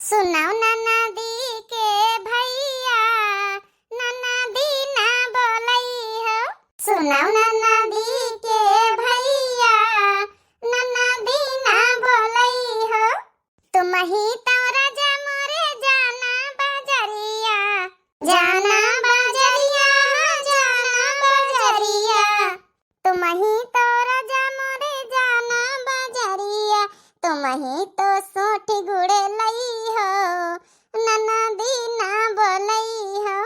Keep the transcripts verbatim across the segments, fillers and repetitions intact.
सुनौ ननदी के भैया, ननदी ना बोलई हो। सुनौ ननदी के भैया, ननदी ना बोलई हो। तुमही तो राजा मोरे जाना बजरिया, जाना बजरिया, जाना बजरिया। तुमही तो राजा मोरे जाना बजरिया, तुमही तो सोंठ गुड़ लई हो, ननदी ना बोलई हो।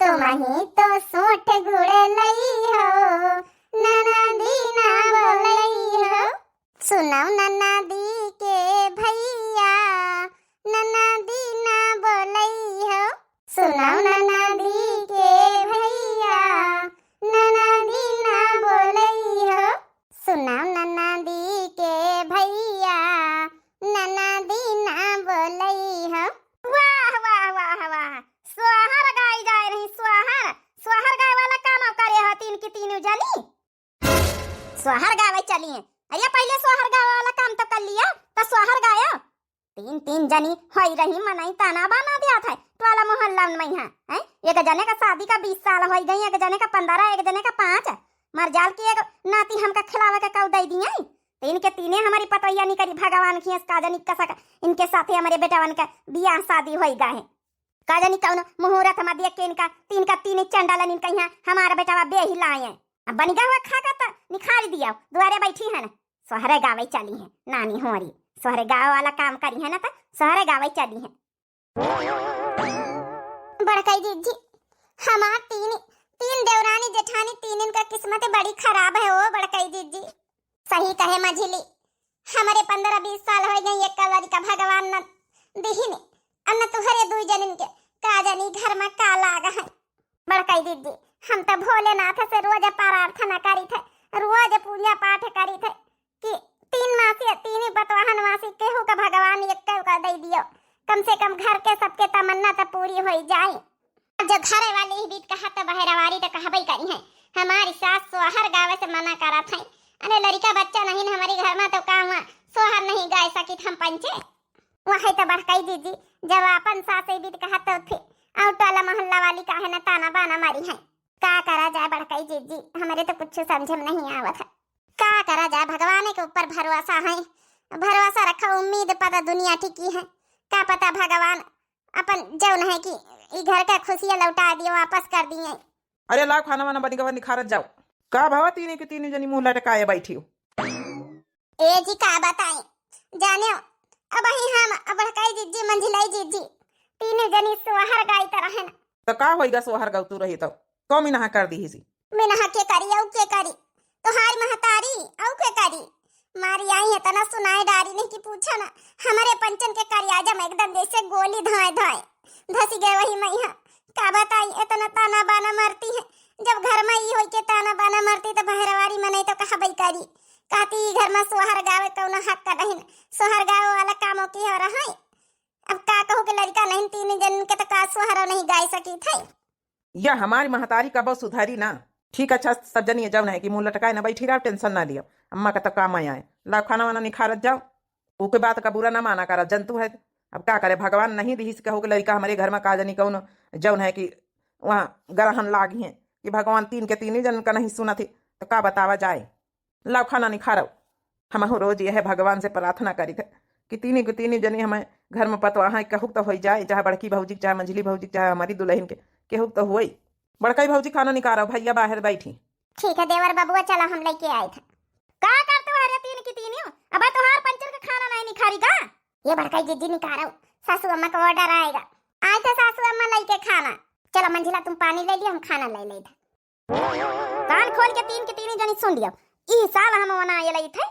तुमही तो सोंठ गुड़ लई हो, ननदी ना बोलई हो। सुनौ ननदी के भैया, ननदी ना बोलई हो। सुनौ ननदी के भैया, ननदी ना बोलई हो। सुनौ ननदी के भैया, ननदी ना बोलई हो। वाह, वाह, वाह, वाह। सोहर गाई जाए रही, सोहर। सोहर गाए वाला काम अब करे हो तीन की तीनों जनी। सोहर गावे चली है। अरे पहिले सोहर गावे वाला काम तो कर लिया, तो सोहर गायो। तीन, तीन जनी होई रही, मनई ताना बाना दिया था टोला मोहल्ला में है, हैं? एक जने का शादी का बीस साल होई गई, एक जने का पन्द्रह, एक जने का पाँच। मर जाल की एक नाती हमका खिलावे के कऊ दे दिए। तीन के तीने हमारी पतोहिया निकरी, भगवान की का जनी कसक इनके साथे हमारे बेटवन का बियाह शादी होई गा है। का जानी कौन मुहूर्त मा देख के इनका तीन का तीन चंडालन इनका यहाँ हमारा बेटावा बेही लाए। अब बनिगा हुआ खा का त निखारी दिया, दुआरे बैठी है ना, सोहरे गावे चली है नानी होरी, सोहरे गावे वाला काम करी है ना, त सोहरे गावे चली है। बड़कई जीजी, हमार तीन, तीन देवरानी जेठानी तीनन का किस्मत बड़ी खराब है ओ बड़कई जीजी। सही कहे मझिली, हमरे पन्द्रह बीस साल होइ गए, एक लड़का भगवान न दिहिन, अन तुहरे दुई जनिन के का जानी घर मा का लाग है। बड़कई दीदी, हम त भोलेनाथ से रोज प्रार्थना करी थे, रोज पूजा पाठ करी थे कि तीन मासी, तीन ही पतवाहन मासी केहू का भगवान एक का दे दियो, कम से कम घर के सबके तमन्ना त पूरी होइ जाए। अब जो घरे वाली ही बीत कहा त बहरावारी त कहबई करी है, हमारी सास सोहर गावे से मना करत है। अरे लड़का बच्चा नहीं न हमारी घर मा, तो का हुआ सोहर नहीं गाय सकित हम पंचे? वही त बड़कई जीजी, जब आपन सास ही बीत कहा तो फिर और टोला मोहल्ला वाली काहे न ताना बाना मारी है? का करा जाए बड़कई जीजी, हमरे तो कुछ समझ में नहीं आवत है। का करा जाए, भगवान के ऊपर भरोसा है, भरोसा रखो, उम्मीद पर दुनिया टिकी है। का पता भगवान अपन जौन है कि ई घर का खुशियाँ लौटा दियो, वापस कर दिए। अरे लाओ खाना वाना बनी गवा निखारत जाओ। का भवा तीनी के तीनी जनी मुँह लटकाए बैठी हो? ए जी का बताई, जाने अब ही हम बड़काई जीजी मंझिलाई जीजी तीनी जनी सोहर गाई तरह है ना। तो का होइगा सोहर गाऊ तू रही तो? कौ मिनहा कर दी हिसी? मिनहा के करी, औ के करी? तोहार महतारी, औ के करी? मारी आई इतना सुनाए डारी नहीं कि पूछा ना। हमरे पंचन के करियाजा में एकदम जैसे गोली धाए धाए धसी गए वही मैया। का बताई, इतना ताना बाना मरती है। जब घर में ई होई के ताना बाना मरती तो बहरवारी मनई तो कहबई करी। कहती ई घर में सोहर गावे कौनो हक का नहीं, सोहर गावे वाला कामों की हो रहा है। अब का कहू के लड़का नहीं, तीन जन के तो का सोहरो नहीं गाय सकी थे। या हमारी महतारी कबो सुधारी ना। ठीक अच्छा सब जनिए जौन है कि मुँह लटकाए ना बैठी रहो, tension ना लियो। अम्मा का तो काम आए। लाओ खाना वाना निखारत जाओ। ओके बात का बुरा ना माना करा, जंतु है। अब का करे, भगवान नहीं दिहिस कहू के लड़का हमरे घर में का जनी कौन जौन है कि वहाँ ग्रहण लागी है कि भगवान तीन के तीन ही जन का नहीं सुनत है, तो का बतावा जाए। लाओ खाना निखारव। हमहू रोज यह भगवान से प्रार्थना करी थे कि तीनी के तीनी जनी हमें घर में पतवाहा केहू तो होई जाए, चाहे बड़की भौजी के, चाहे मंझली भौजी के, चाहे हमारी दुल्हन के, केहू तो होई। बड़काई भौजी खाना निकारो, भैया बाहर बैठी। ठीक है देवर बबुआ, चलो हम लेके आए थे। का करते हो रे तीन की तीनी? अब तोहार पंचन का खाना नहीं निखारी का? ये बड़काई जीजी निकारो, सासू अम्मा का order आएगा। आए थे सासू अम्मा लेके खाना। चलो मंझिला तुम पानी ले लियो, हम खाना ले ले थे। कान खोल के तीन के तीनी जनी सुन लियो। ई साल हम वनाए लई थे।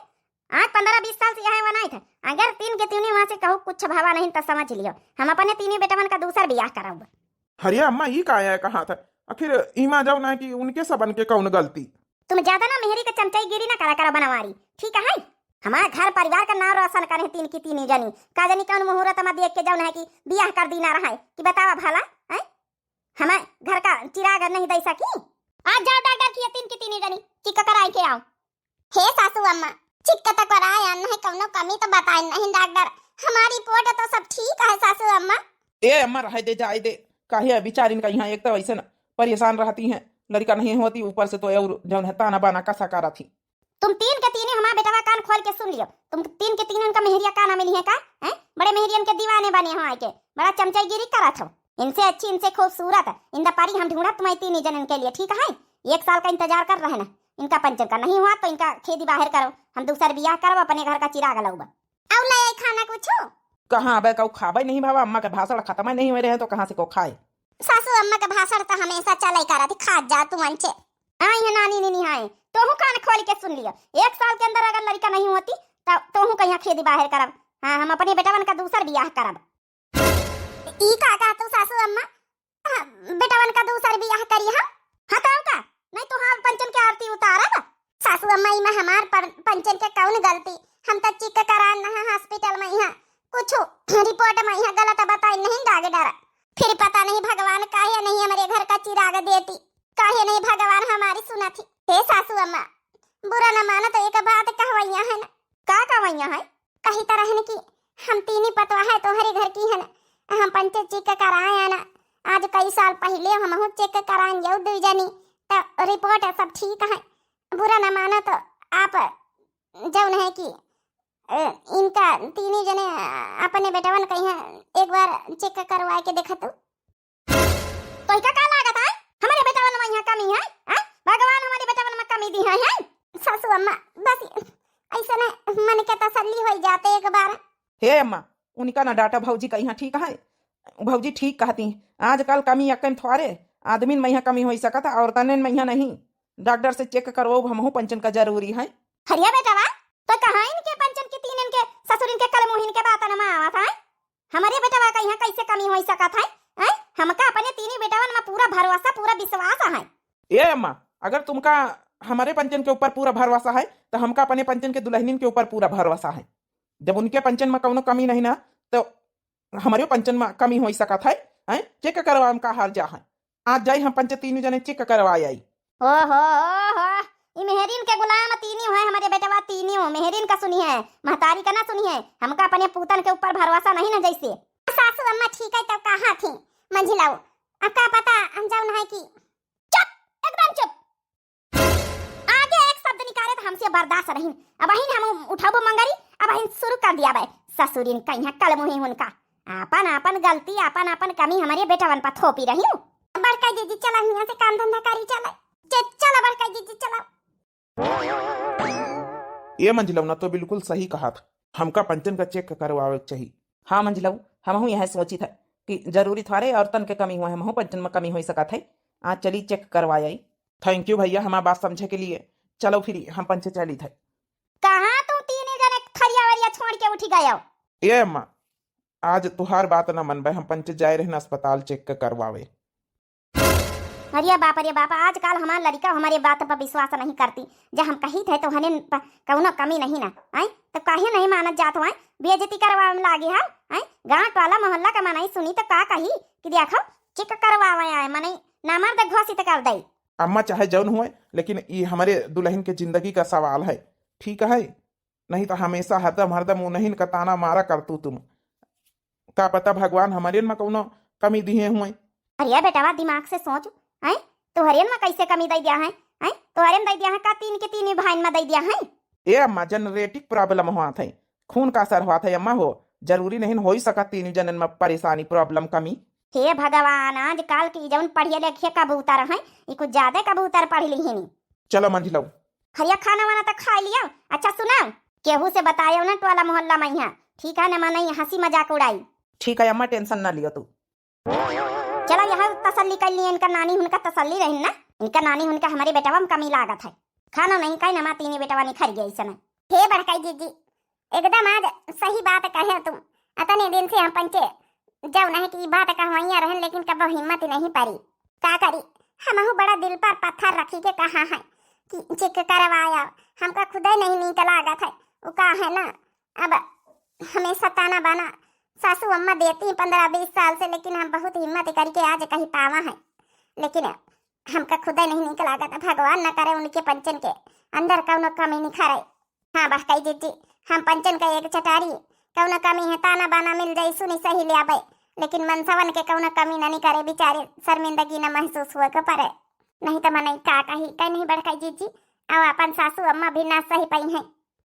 आज पन्द्रह बीस साल से यहाँ वनाए थे। अगर तीन के तीनी वहाँ से कहू कुछ भावा नहीं तो समझ लियो, हम अपने तीनी बेटवन का दूसर बियाह कराऊब। अरे अम्मा, ई का है कहा था? आखिर इमा जौन है कि उनके सबन के कौन गलती? तुम ज्यादा ना मेहरी के चमचाईगिरी ना करा करा बनवारी, ठीक है? हमारे घर परिवार का नाम रोशन करे तीन की तीनी जनी। का जनी कौन मुहूर्त में देख के जौन है कि बियाह कर दी ना रहा है कि बतावा भला, हैं? हमें घर का चिराग नहीं दे सकी। आज जाओ डॉक्टर की तीन की तीनी जनी check कराई के आओ। हे सासू अम्मा, check तो कराए, नहीं कौनो कमी तो बताए नहीं डॉक्टर। हमारी report तो सब ठीक है सासू अम्मा। ए अम्मा, रहे दे, जाए दे। काहे बिचारिन का यहाँ एक तो ऐसे न परेशान रहती हैं, लड़का नहीं होती, ऊपर से तो और जौन है ताना बाना कसा करत ही। तुम तीन के तीन हमार बेटवा कान खोल के सुन लियो, तुम तीन के तीन इनका मेहरिया काना मिली है का? हैं? बड़े मेहरियन के दीवाने बने हो आके, बड़ा चमचाईगिरी करत हो। इनसे अच्छी, इनसे खूबसूरत इंदा परी हम ढूंढब तुम्हारी तीन जनन के लिए, ठीक है? एक साल का इंतजार कर रहे ना, इनका पंचन का नहीं हुआ तो इनका खेदी बाहर करो, हम दूसर बियाह करब, अपने घर का चिराग लउबा। अउ ले आई खाना कुछ? कहाँ अबे कऊ खाबे नहीं बाबा, अम्मा के भाषण खत्म नहीं हुए रहे तो कहाँ से को खाए? सासू अम्मा के भाषण तो हमेशा चले करत, खा जा तू मन से। आई है नानी नीनी, हाय तोहू कान खोल के सुन लियो, एक साल के अंदर अगर लड़का नहीं होती तो तोहू कहीं खेदी बाहर करब। हाँ, हम अपने बेटवन का दूसर बियाह करब। ई का कहा तू सासू अम्मा? हाँ, बेटवन का दूसर बियाह करी हम? हाँ तो का? नहीं तो हाँ पंचन के आरती उतारब। सासू अम्मा, इमा हमार पर-, पंचन के कौन गलती? हम तो चेक करान रहा हॉस्पिटल में, यहाँ कुछ रिपोर्ट में यहाँ गलत बताई नहीं डॉक्टर। फिर पता नहीं भगवान काहे नहीं हमारे घर का चिराग देती, काहे नहीं भगवान हमारी सुनत ही। हे सासू अम्मा, बुरा न मानो तो एक बात कहवैया है ना। का कहवैया है? कही तो रहन कि हम तीनी पतवा है तोहरे घर की है ना, हम पंचे चेक कराए ना। आज कई साल पहले हमहू चेक कराए यऊ दुई जनी, तो रिपोर्ट सब ठीक है। बुरा न मानो तो आप जौन है कि, अ, इनका तीनी जने अपने बेटवन कहीं एक बार चेक करवा के देखा तू। तोहिका का लागत है? हमारे बेटवन में यहाँ कमी है? हैं? भगवान हमारे बेटवन में कमी दी है, हैं? सासू अम्मा, बस ऐसे न मन के तसल्ली हो जाते एक बार। हे अम्मा, उनका ना डांटा भौजी का यहाँ ठीक है। भौजी ठीक कहती, आजकल कमी अकन थोड़े आदमी में यहाँ कमी हो सकत है, औरतन में यहाँ नहीं। डॉक्टर से चेक करवाओ, हमहू पंचन का जरूरी है। हरिया बेटवा, तो कहाँ इनके पंचन की तीन इनके ससुर इनके कलमुहिन के बातन में आवत है? हमारे बेटवा का यहाँ कैसे कमी हो सकत है? हैं? हमका अपने तीनी बेटवन में पूरा भरोसा, पूरा विश्वास है। ए अम्मा, अगर तुमका हमारे पंचन के ऊपर पूरा भरोसा है, तो हमका अपने पंचन के दुल्हनिन के ऊपर पूरा भरोसा है। जब उनके पंचन में कौनो कमी नहीं ना, तो हमारे पंचन में कमी हो सकत है, हैं? चेक करवा में का हर्जा है? आज जाई हम पंच तीनों जने चेक करवा आई। ओ हो, ओ हो, ई मेहरीन के गुलाम तीनी है हमारे बेटवा, तीनी हो। मेहरीन का सुनी है, महतारी का ना सुनी है। हमका अपने पूतन के ऊपर भरोसा नहीं ना जैसे। सासू अम्मा ठीक है, तब कहा थी मंझिलाऊ, अब का पता हम जाऊ ना है कि। चुप, एकदम चुप। आगे एक शब्द निकाले तो हमसे बर्दाश्त नहीं। अब अहिन हम उठाबो मंगरी, अब अहिन शुरू कर दिया बे। ससुरिन कहीं कल मुही उनका। आपन, आपन गलती, आपन, आपन कमी हमारे बेटवन पर थोपी रही हूँ। बड़का जीजी चला हियाँ से काम धंधा करी चला। चे-, चला बड़का जीजी चला। ये मंझिलौना तो बिल्कुल सही कहा था, हमका पंचन का चेक करवावे के चाहिए। हाँ मंझिलऊ, हमहू यह सोची था कि जरूरी थारे औरतन के कमी हुआ है, हमहू पंचन में कमी हो सकत है। आज चली चेक करवा आई। Thank you भैया हमार बात समझे के लिए। चलो फिर हम पंचे चली थे। कहाँ तुम तीनों जने थरिया वरिया छोड़ के उठी गए हो? ए अम्मा, आज तुहार बात न मनबे, हम पंचे जाए रहन अस्पताल चेक करवावे। अरे बाप, अरे बाप, आजकल हमार लड़िका हमारे बात पर विश्वास नहीं करती। जब हम कही थे तो हने प-, कौनो कमी नहीं ना, आय? तो काहे नहीं मानत जात हो, आय? बेइज्जती करवा में लागे है, आय? गांव टोला मोहल्ला का मनई सुनी तो का कही कि देखो चेक करवावे आए, मनई नामर्द घोषित कर दे। अम्मा चाहे जौन हुए, लेकिन ई हमारे दुल्हन के जिंदगी का सवाल है, ठीक है? नहीं तो हमेशा हरदम, हरदम उन्हीं का ताना मारा करतू तुम। का पता भगवान हमारे में कौनो कमी दिए हुए। अरे बेटवा, दिमाग से सोच, हैं? तोहरे में कैसे कमी दे दिया है, हैं? तोहरे में दे दिया है का तीन के तीन भाई में दे दिया है? ए अम्मा, generative problem हुआ थे, खून का असर हुआ था अम्मा हो, जरूरी नहीं हो ही सका तीन जनन में परेशानी, problem, कमी। हे भगवान, आजकल की जौन पढ़िए लिखे कबूतर हैं, ई कुछ ज्यादा कबूतर पढ़ ली ही नहीं। चलो मंझिलऊ। हरिया खाना वाना तो खा लिया। अच्छा सुनाओ, केहू से बतायो ना टोला मोहल्ला में यहाँ, ठीक है ना? मनई हंसी मजाक उड़ाई। ठीक है अम्मा, tension ना लियो तू। चलो यहाँ तसल्ली कर लिए, इनका नानी उनका तसल्ली रही ना, इनका नानी उनका हमारे बेटवा में कमी लागत है। खाना नहीं खाई ना, माँ तीनी बेटवा नहीं खा गया इस समय। हे बड़काई जीजी, एकदम आज सही बात कहे तुम। अतने दिन से हम पंचे जौन है कि ई बात कहवैया रहन, लेकिन कबो हिम्मत नहीं पड़ी। का करी, हमहू बड़ा दिल पर पत्थर रखी के कहा है कि चेक करवाया, हमका खुदे नहीं नीक लागत है। उ का है ना, अब हमेशा ताना बाना सासू अम्मा देती हैं पन्द्रह बीस साल से, लेकिन हम बहुत हिम्मत करके आज कही पावा है, लेकिन हमका खुदे नहीं नीक लागत। भगवान न करे उनके पंचन के अंदर कौनो कमी निखरे। हाँ बड़काई जीजी, हम पंचन का एक चटारी कौनो कमी है, ताना बाना मिल जाई, सुनी सही ले आवे। लेकिन मनसवन के कउनो कमी न निकरे, बिचारे शर्मिंदगी न महसूस हुए के परे। नहीं त मनई का कही, कहीं नहीं बड़काई जीजी, अउ अपन सासू अम्मा भी ना सही पइहैं।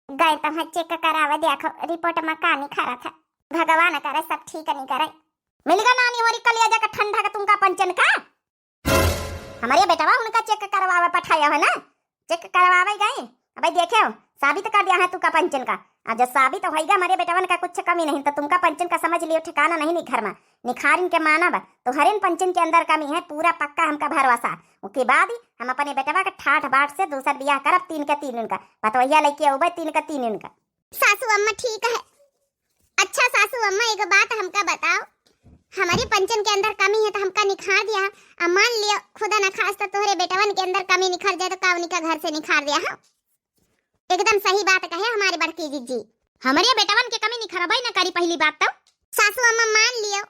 गए तो है चेक करावे, देखो रिपोर्ट में का निखरत है। भगवान करे सब ठीक निकरे। मिल गा नानी होरी कलिया जाके ठंडा का तुमका पंचन का। हमरे बेटवा उनका चेक करवावे पठाया है ना, चेक करवावे गए। अबे देखे हो, साबित कर दिया है तुका पंचन का। आ जब साबित होइगा हमरे बेटवन का कुछ कमी नहीं, तो तुमका पंचन का समझ लियो ठिकाना नहीं नी घर में। निखारिन के मानब, तोहरेन पंचन के अंदर कमी है, पूरा पक्का हमका भरोसा। ओके बाद ही हम अपने बेटवा के ठाठ बाट से दूसर बियाह करब, तीन के तीन उनका। पतवहिया लइके अउबे तीन के तीन उनका। सासू अम्मा ठीक है। अच्छा सासू अम्मा, एक बात हमका बताओ, हमरे पंचन के अंदर कमी है तो हमका निखार दिया, अब मान लियो खुदा न खास्ता तोहरे बेटवन के अंदर कमी निखर जाए तो का उनका घर से निखार दिया हो? एकदम सही बात कहे हमारे बड़की जीजी। हमरे बेटवन के कमी निखरबे न करी पहली बात तो। सासू अम्मा मान लियो।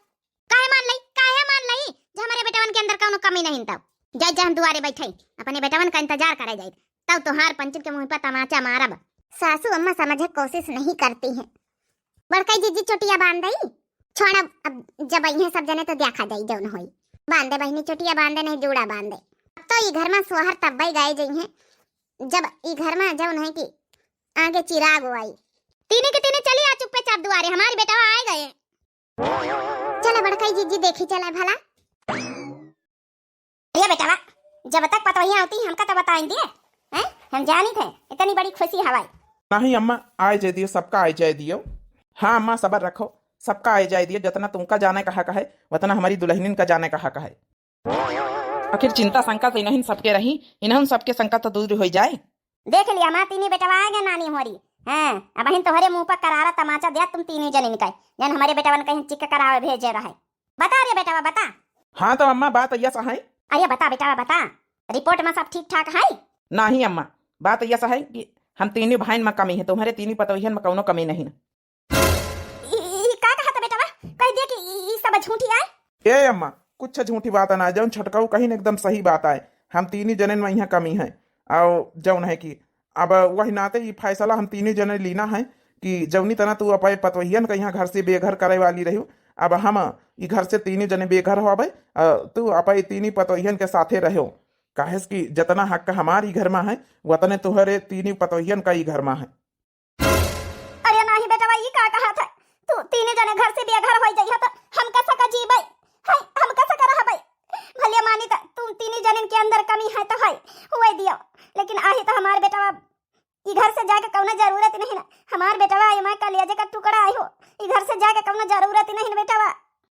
काहे मान लई, काहे मान लई जे हमरे बेटवन के अंदर कउनो कमी नहीं तब? जाई जा हम दुआरे बैठे, अपने बेटवन का इंतजार करे जाई, तब तोहार पंचन के मुंह पर तमाचा मारब। सासू अम्मा समझे कोशिश नहीं करती हैं। बड़काई जीजी चोटिया बांध दई। छोड़ अब, अब जब अइहैं सब जने तो देखा जाई जउन होई। बांध दे बहिनी चोटिया बांध दे, नहीं जूड़ा बांध दे। अब तो ई घर में सोहर तब्बे गाए जइहैं जब ई घर में जउन है कि आगे चिराग आई। तीने के तीने चली आ चुप्पे चाप दुआरे, हमारे बेटवा आए गए। चला बड़काई जीजी देखी चला भला। अरे बेटवा, जब तक पतोहिया होती हमका तो बताइन दिए, हैं? हम जानी थे इतनी बड़ी खुशी हवाई। नहीं अम्मा, आए जाए दियो, सबका आए जाए दियो। हाँ अम्मा, सबर रखो, सबका आए जाए दियो। जितना तुमका जाने का हक है, उतना हमारी दुल्हनिन का जाने का हक है। आखिर चिंता शंका तो इन्हन सबके रही, इन्हन सबके शंका तो दूर हो जाए। देख लिया माँ, तीनी बेटवा आ गए नानी होरी। हाँ, अब हिन तोहरे मुंह पर करारा तमाचा दिया तुम तीनी जनिन का, जन हमारे बेटवन कहीं चिक करावे भेजे रहे। बता रे बेटवा, बता। हाँ तो अम्मा, बात यस है। अरे बता बेटवा, बता, रिपोर्ट में सब ठीक ठाक है? नहीं अम्मा, बात यस है कि हम तीनी भाइन में कमी है, तुम्हारे तीनी पतोहियन में कउनो कमी नहीं। ई, ई, ई का कहा था बेटवा? कह दिया कि ई, ई सब झूठी आए। ए अम्मा, कुछ झूठी बात ना, जउन छोटकाऊ कहिन एकदम सही बात आए। हम तीनी जनेन में यहाँ कमी है, और जउन है कि अब वही नाते ई फैसला हम तीनी जने लीना है कि जउनी तना तू अपने पतोहियन का यहाँ घर से बेघर करे वाली रहियो, अब हम ई घर से तीनी जने बेघर होबे, अ, तू अपने तीनी पतोहियन के साथे रहो। काहे से कि जतना हक हमार ई घर में है, वतने तोहरे तीनी पतोहियन का ई घर में है। अरे नाही बेटवा, ई का कहा था? तू तीनी जने घर से बेघर होई जइहा त हम कैसा का जीबै? हाय, हम कैसा का रहबै? भले मानी त तू तीनी जनिन के अंदर कमी है त है, हुए दियो, लेकिन आही त हमार बेटवा ई घर से जाके कउनो जरूरत नहीं ना। हमार बेटवा ई माँ कलेजे का टुकड़ा आई हो, ई घर से जाके कउनो जरूरत नहीं ना बेटवा।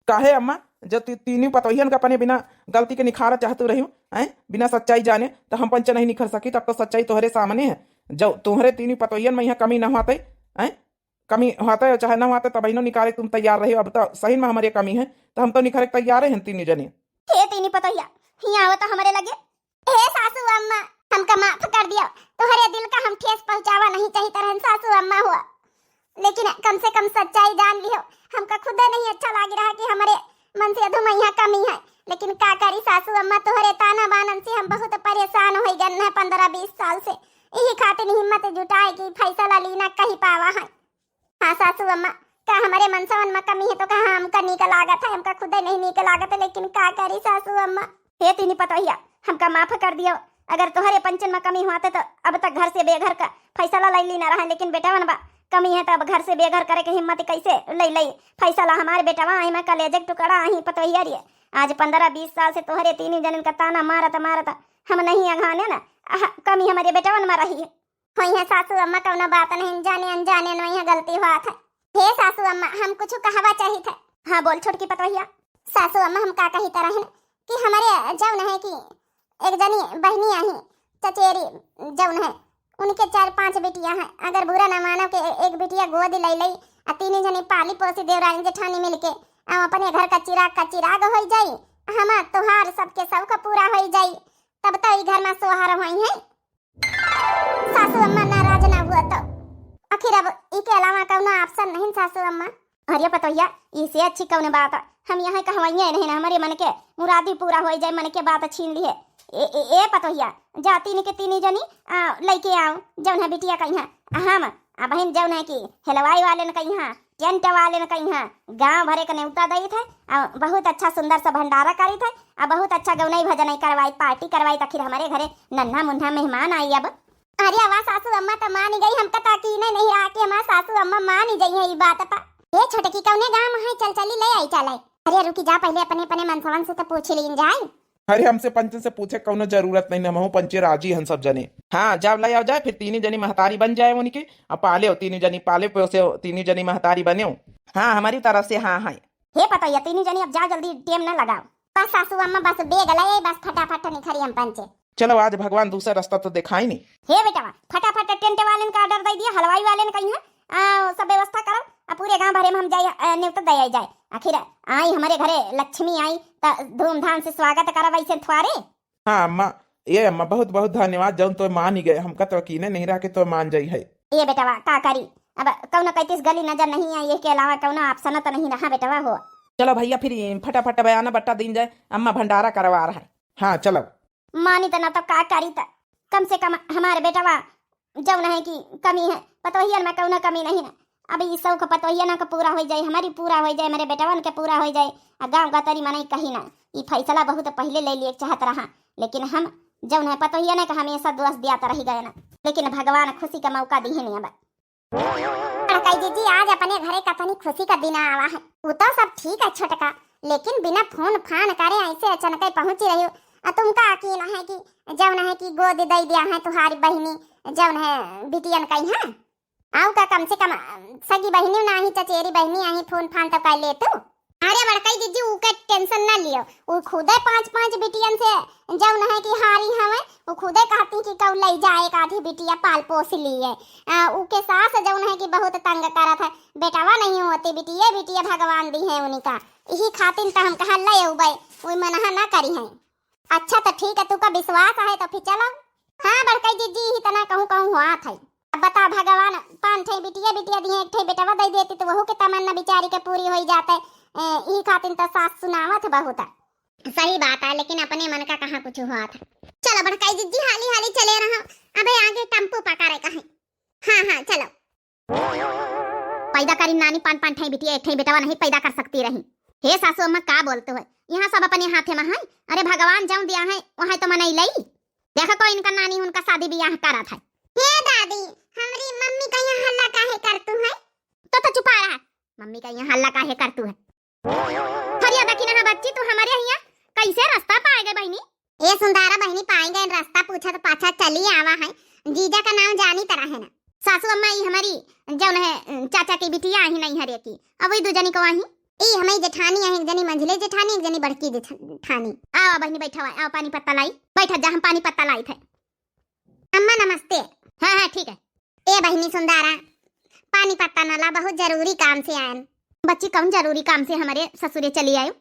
काहे अम्मा, जब ती-, तीनी पतोहियन का अपने बिना गलती के निखारा चाहतू रही, हैं, बिना सच्चाई जाने, तो हम पंच नहीं निखर सकी। तब तो सच्चाई तोहरे सामने है। जब तोहरे तीनी पतोहियन में यहाँ कमी न होते, हैं, कमी होते चाहे न होते, तब इन्हों निकारे तुम तैयार रही। अब तो सही में हमारे कमी है, तो हम तो निखरे तैयार हैं तीनी जने। हे तीनी पतोहिया, हियाँ आओ तो हमारे लगे। हे सासू अम्मा, हमका माफ कर दियो, तोहरे दिल का हम ठेस पहुँचावा नहीं चाहित रहन सासू अम्मा हुआ, लेकिन कम से कम सच्चाई जान लियो। हमका खुदे नहीं अच्छा लाग रहा कि हमरे मन से अधू मैया कमी है, लेकिन का करी सासू अम्मा, तोहरे ताना बानन से हम बहुत परेशान हो गए हैं पन्द्रह बीस साल से। यही खातिर हिम्मत जुटाए कि फैसला लीना कही पावा है। हाँ सासू अम्मा, का हमरे मनसवन में कमी है तो का हमका नीक लागत है? हमका खुदे नहीं नीक लागत है, लेकिन का करी सासू अम्मा। हे तीनी पतोहिया, हमका माफ कर दियो। अगर तोहरे पंचन में कमी होते तो अब तक घर से बेघर का फैसला ले ली ना रहा, लेकिन बेटवन बा कमी है तो अब घर से बेघर करे के हिम्मत कैसे ले ले फैसला? हमारे बेटवा आई में कलेजे के टुकड़ा आई पतोहिया रे। आज पन्द्रह बीस साल से तोहरे तीनी जनन का ताना मारत मारत हम नहीं अघाने ना, अह, कमी हमारे बेटवन में रही है। होई है सासू अम्मा, कउनो बात नहीं, जाने अनजाने में यहाँ गलती हुआ था। हे सासू अम्मा, हम कुछ कहवा चाहित है। हाँ बोल छोटकी पतोहिया। सासू अम्मा, हम का कही तरह है कि हमारे जउन है कि एक जनी बहनी आई चचेरी जउन है, उनके चार पांच बिटिया हैं। अगर बुरा न मानो के एक बिटिया गोद ले लई, आ तीनी जनी पाली पोसी देवरानी जेठानी मिलके, आ अपने घर का चिराग का चिराग होई जाई, हमार तोहार सबके शौक पूरा होई जाई, तब तो ई घर में सोहर होई है। सासू अम्मा नाराज ना हुआ तो आखिर अब ई के अलावा कउनो option नहीं सासू अम्मा। अरे पतोहिया, इसे अच्छी कउन बात है? हम यहाँ कहवाइए नहीं ना, हमारे मन के मुरादी पूरा हो जाए, मन के बात छीन ली है। ए, ए, ए पतोहिया, जा तीन के तीनी जनी, आ, लइके आओ, जउन है बिटिया कहीं है। हम, आ बहन जउन है कि हेलवाई वाले न कहीं है, टेंट वालेन कइहाँ गाँव भरे क नेउता दइत है, अउ बहुत अच्छा सुंदर सा भंडारा करित है, अउ बहुत अच्छा गउनई भजनई करवाइत, पार्टी करवाइत। आखिर हमरे घरे नन्हा मुन्हा मेहमान आई अब। अरे वाह, सासू अम्मा त मानी गई, हमका त यकीने नहीं रहा कि हमार सासू अम्मा मानी जइहैं ई बात पा। हे छोटकी, कउने गाँव है, चल चली ले आई चले। अरे रुकी जा, पहिले अपने अपने मनसवन से त पूछ लीन जाए। अरे हमसे पंचन से पूछे कउनो जरूरत नहीं, हमहू पंचे राजी हन सब जने। हाँ, जब ले आओ जाए, फिर तीनी जनी महतारी बन जाए उनकी, अउ पाले हो तीनी जनी, पाले पोसे हो तीनी जनी महतारी बने हो। हाँ, हमारी तरफ से हाँ है। हे पतोहिया, तीनी जनी अब जाओ, जल्दी टेम न लगाओ। बस सासू अम्मा, बस बेग ले, बस फटाफट निखरी हम पंचे। चलो, आज भगवान दूसरा रास्ता तो देखाई नहीं। हे बेटवा, फटाफट टेंट वालेन का ऑर्डर दइ दिया, हलवाई वालेन कइहाँ, आ, सब व्यवस्था करो, आ पूरे गाँव भरे में हम जाए, आ, नेउता दे आई जाए। आखिर आई हमरे घरे लक्ष्मी आई, त धूमधाम से स्वागत करब ऐसे थ्वारे। हाँ अम्मा, ए अम्मा, बहुत बहुत धन्यवाद, जउन तोय मानी गए, हमका तो यकीने नहीं रहा कि तोय मान जइहै। ए बेटवा, का करी, अब कउनो कैतिस गली नजर नहीं आई, एके अलावा कउनो option त नहीं रहा बेटवा हो। चलो भइया, फिर फटाफट बयाना बट्टा दीन जाए, अम्मा भंडारा करवा रहा है। हाँ चलो। मानी त ना तो का करी त, कम से कम हमार बेटवा जउन है कि कमी है, पतोहियन में कउनो कमी नहीं ना। अब ई शौक पतोहियन क पूरा होइ जाए, हमारी पूरा होइ जाए, हमरे बेटवन के पूरा होइ जाए, आ गाँव गतरी मनई कही ना, ई फैसला बहुत पहिले ले लिए चाहत रहा, लेकिन हम जउन है पतोहियन क हमेशा दोष दियात रही गए ना, लेकिन भगवान खुशी क मौका दिहे नहीं अब। बड़कई जीजी, आज अपने घरे कतनी खुशी क दिन आवा है। उ तो सब ठीक है छोटका, लेकिन बिना फोन फान करे ऐसे अचनके पहुँची रही हो। आ तुमका यकीन है कि जउन है कि गोद दइ दिया है तुहारी बहिनी, जउन है बिटियन कइहाँ। आउ का कम से कम, अ, सगी बहिनी नाही, चचेरी बहिनी आही, फोन फान तो कर ले तू। अरे बड़कई जीजी, ऊ के tension ना लियो, ऊ खुदे पाँच पाँच बिटियन से जउन है कि हारी हवे, ऊ खुदे कहती कि कऊ लइ जाए एक आधी बिटिया पाल पोस लिए। आ, ऊ के सास जउन है कि बहुत तंग करत है, बेटवा नहीं होती, बिटिये बिटिये भगवान दिहे उनका, इही खातिन त हम कहा ले अउबे, ऊ मनहा ना करिहैं। अच्छा त ठीक है, तुका विश्वास है तो फिर चलो। हाँ बड़कई जीजी, इतना कहूँ कहूँ हुआ था। अब बता भगवान, पाँच ठे बिटिया, बिटिया दिहे, एक ठे बेटवा दइ देती तो वहू के तमन्ना बिचारी के पूरी होइ जाते। ए, ई खातिन त सास सुनावत बहुत। सही बात है, लेकिन अपने मन का कहाँ कुछ हुआ था। चलो बड़कई जीजी, हाली हाली चले रहो, अबे आगे टेम्पो पकड़े कहीं। हाँ हाँ चलो। पैदा करी नानी, पाँच पाँच ठे बिटिया, एक ठे बेटवा नहीं पैदा कर सकती रही। हे सासू अम्मा, का बोलते हो? यहाँ सब अपने हाथे में है। अरे भगवान जउन दिया है, वहाँ तो मनई लई। देखो कोई इनका नानी उनका शादी बियाह करत है। हे दादी, हमरी मम्मी कइहाँ हल्ला काहे करतू है? तो, तो चुपा रहा। मम्मी कइहाँ हल्ला काहे करतू है? फरिया दखिनहा बच्ची, तू हमरे हियाँ कैसे रास्ता पाए गए बहिनी? ए सुंदरा बहिनी, पाए गए रास्ता, पूछत पाछा चली आवा है। जीजा का नाम जानी तरह है ना। सासू अम्मा, ई हमरी जउन है चाचा की बिटिया आही नैहरे की, अब वही दू जनी को आही। ई हमारी जेठानी है, एक जनी मंझले जेठानी, एक जनी बड़की जेठानी। आओ बहिनी, बैठा हुआ, आओ पानी पत्ता लाई, बैठा जा, हम पानी पत्ता लाई थे। अम्मा नमस्ते। हाँ हाँ ठीक है। ए बहिनी सुंदरा, पानी पत्ता न ला, बहुत जरूरी काम से आयन। बच्ची, कौन जरूरी काम से हमरे ससुरे चली आयो?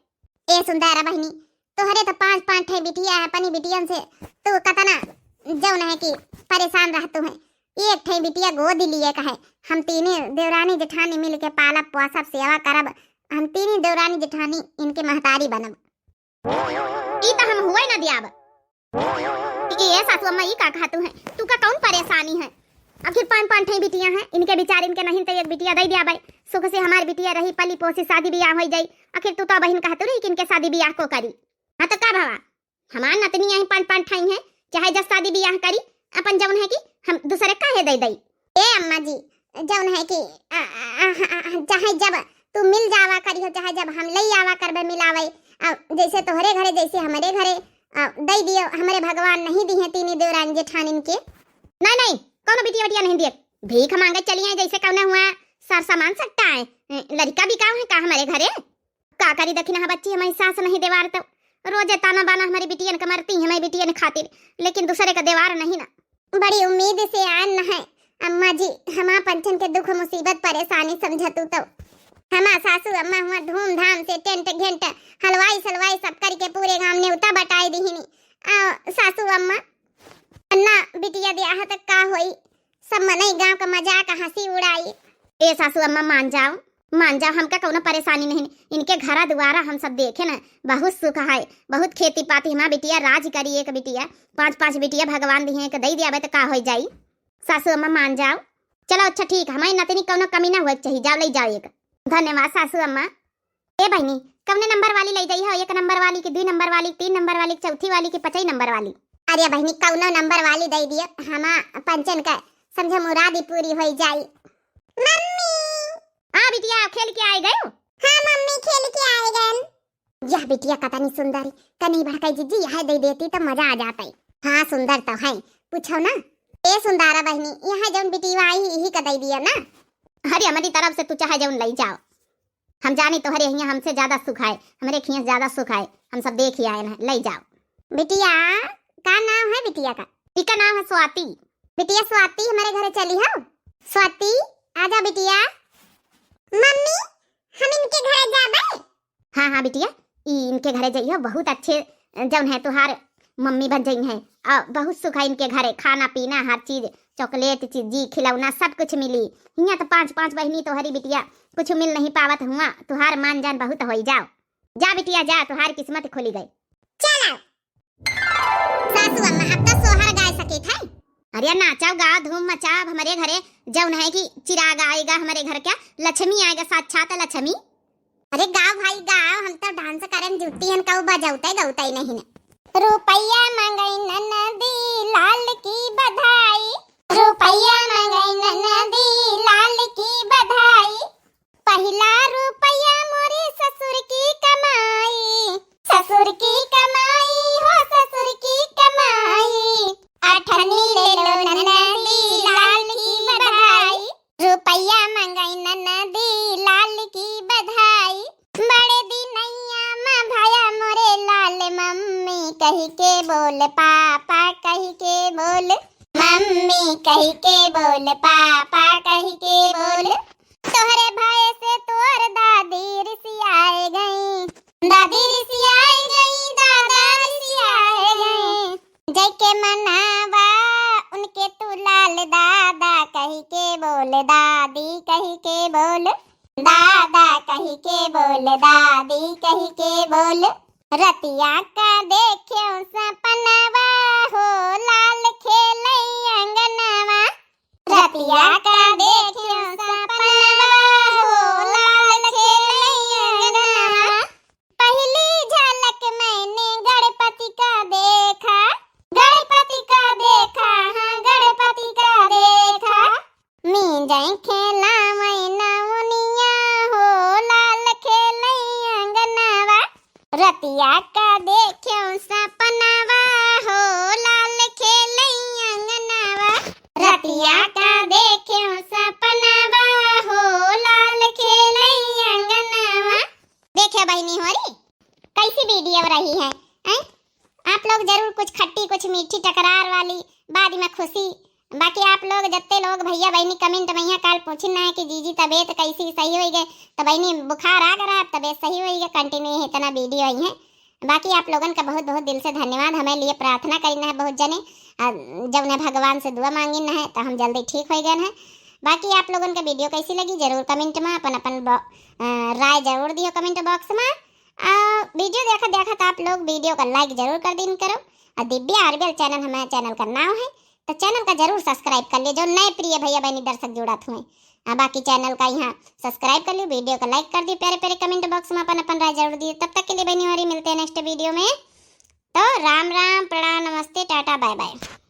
ए सुंदरा बहिनी, तोहरे तो पाँच पाँच ठे बिटिया है, अपनी बिटियन से तू कतना जउन है कि परेशान रहतू है। एक ठे बिटिया गोद लिए कहे, हम तीने देवरानी जेठानी मिल के पालब पोसब, सेवा करब, हम तीने देवरानी जेठानी इनके महतारी बनब। ई त हम हुए न दियाब। ई ए सासू अम्मा, ई का कहतू है? तू का कौन परेशानी है? आखिर पाँच पाँच ठे बिटिया हैं, इनके बिचारिन के नहीं तो एक बिटिया दइ दियाबे। सुख से हमार बिटिया रही, पली पोसी, शादी बियाह होइ जाई। आखिर तू तो बहिन कहतू रही कि इनके शादी बियाह को करी। हाँ तो का भवा, हमार नतनी आई पाँच पाँच ठाई है, चाहे जब शादी बियाह करी, अपन जउन है कि हम दूसरे काहे दइ दई। ए अम्मा जी, जउन है कि, आ, आ, आ, आ, चाहे जब तू मिल जावा करिहो, चाहे जब हम लई आवा करबे मिलावे, आ, जैसे तोहरे घरे, जैसे हमरे घरे, आ, दइ दियो, हमरे भगवान नहीं दिहे तीनी देवरानी जेठानिन के। नहीं, नहीं, कौनो बिटिया बिटिया नहीं दिए, भीख मांगे चली आए, जैसे कौने हुआ सर सामान सट्टा है, लड़का बिकाव है का हमरे घरे? का करी दखिनहा बच्ची, हमारी सास नहीं देवार तो रोजे ताना बाना हमारी बिटियन के मरती, हमारी बिटियन खातिर, लेकिन दूसरे का देवार नहीं ना। बड़ी उम्मीद से आन न है अम्मा जी, हमा पंचन के दुख मुसीबत परेशानी समझतू तो। हमा सासू अम्मा हुआ धूमधाम से टेंट घेंट, हलवाई सलवाई सब करके पूरे गांव नेवता बटाई दिहिनी। आ सासू अम्मा, अन्ना बिटिया दिया है तो का होई, सब मनई गांव का मजाक हंसी उड़ाई। ए सासू अम्मा, मान जाओ, मान जाओ, हमका कौनो परेशानी नहीं। इनके घरा दुआरा हम सब देखे न, बहुत सुख है, बहुत खेती पाती। हमार बिटिया राज करी, एक बिटिया, पाँच पाँच बिटिया भगवान दिहे, एक दई दियाबे तो का हो जाई। सासू अम्मा, मान जाओ। चलो अच्छा ठीक, हमारी नतनी कौनो कमी ना होए के चाहिए, जाओ ले जाओ एक। धन्यवाद सासू अम्मा। ए बहिनी, कौने नंबर वाली लइ जइहो? एक नंबर वाली कि दुई नंबर वाली, तीन नंबर वाली कि चौथी वाली कि पचई नंबर वाली? अरे बहिनी, कौनो नंबर वाली दइ दियो, हमा पंचन का समझो मुरादी पूरी होइ जाई। मम्मी। हाँ बिटिया, खेल के आइ गयो? हाँ मम्मी, खेल के आइ गयन। यह बिटिया कतनी सुंदर, कनी भड़कई जिज्जी, यह दइ देती तो मजा आ जातई। हाँ सुंदर तो है, पूछो ना। ए सुंदरा बहिनी, यहाँ जौन बिटिया आई, यही का दइ दियो ना। अरे हमरी तरफ से तू चाहे जौन लइ जाओ, हम जानी तोहरे हियाँ हमसे ज्यादा सुख आए, हमरे खियाँ ज्यादा सुख आए, हम सब देखि आएन है, लइ जाओ। बिटिया, का नाम है बिटिया का? इका नाम है स्वाति। बिटिया स्वाति, हमरे घरे चली हो। स्वाति, आजा बिटिया। मम्मी, हम इनके घरे जाबे? हाँ, हाँ बिटिया, ई इनके घरे जइहो, बहुत अच्छे जौन है तुहार मम्मी बन जइहैं। और बहुत सुख है इनके घरे, खाना पीना हर चीज, चॉकलेट, चिज्जी, खिलौना सब कुछ मिली। हियाँ तो पाँच पाँच बहिनी तोहरी बिटिया कुछ मिल नहीं पावत हुआ, तुहार मान जान बहुत होइ जाओ। जा बिटिया जा, तुहार किस्मत खुली गई। चलो सासू अम्मा, अब तो सोहर गाय सकित है। अरे नाचव गाव, धूम मचाव, हमरे घरे जौन है कि चिराग आएगा, हमरे घर क्या लक्ष्मी आएगा, साक्षात लक्ष्मी। अरे गाव भाई गाव, हम तो डांस करन जुटी हन, कहू बजौते गौते नहीं ने। रुपया मंगई ननदी लाल की बधाई, रुपया मंगई ननदी लाल की बधाई। पहिला रुपया मोरे ससुर की कमाई, ससुर की कमाई हो ससुर की कमाई। अठन्नी ले लो ननदी लाल की बधाई, रुपया मंगई ननदी लाल की बधाई। बड़े दिनैया मा भया मोरे लाल, मम्मी कहि के बोल, पापा कहि के बोल, मम्मी कहि के बोल, पापा कहि के बोल। तोहरे भय से तोर दादी रिसियाए गई, दादी रिसियाए गई, दादा रिसियाए गई। जइके मनावा उनके तू लाल, दादा कहि के बोल, दादी कहि के बोल, दादा कहि के बोल, दादी कहि के बोल। रतिया का देख्यो सपनवा हो लाल खेलै अंगनवा, रतिया का देख्यो सपनवा हो लाल खेलै अंगनवा। पहली झलक मैंने गणपति का देखा, गणपति का देखा, हाँ गणपति का देखा। मीजै खेलावै नौनिया हो लाल खेलै अंगनवा। रतिया का देख्यो सपनवा हो लाल खेलै अंगनवा। रतिया का देख्यो सपनवा हो लाल खेलै अंगनवा। देखे बहिनी होरी, कैसी वीडियो रही है, हैं? आप लोग जरूर कुछ खट्टी, कुछ मीठी, टकरार वाली, बाद में खुशी। बाकी आप लोग जत्ते लोग भैया बहिनी comment में यहाँ काल पूछिन ना है कि जीजी तबीयत कैसी, सही होई गए, तो बहिनी बुखार आ गया, अब तबीयत सही होई गए, continue इतना वीडियो आई है। बाकी आप लोगन का बहुत बहुत दिल से धन्यवाद। हमें लिए प्रार्थना करिन है बहुत जने, आ, जौन है भगवान से दुआ मांगिन है तो हम जल्दी ठीक होई गए हैं। बाकी आप लोगन का वीडियो कैसी लगी जरूर comment में अपन अपन बो-, अ, राय जरूर दियो comment box में। आ, वीडियो देखत देखत आप लोग वीडियो का like जरूर कर दीन करो। और दिव्या आरबीएल channel हमारे channel का नाम है, तो channel का जरूर subscribe कर लियो, जो नए प्रिय भैया बहनी दर्शक जुड़त हुए। आ, बाकी channel का यहाँ subscribe कर लियो, वीडियो का like कर दियो, प्यारे प्यारे comment box में अपन अपन राय जरूर दियो। तब तक के लिए बहनी होरी मिलते हैं next वीडियो में। तो राम राम, प्रणाम, नमस्ते, टाटा, bye bye।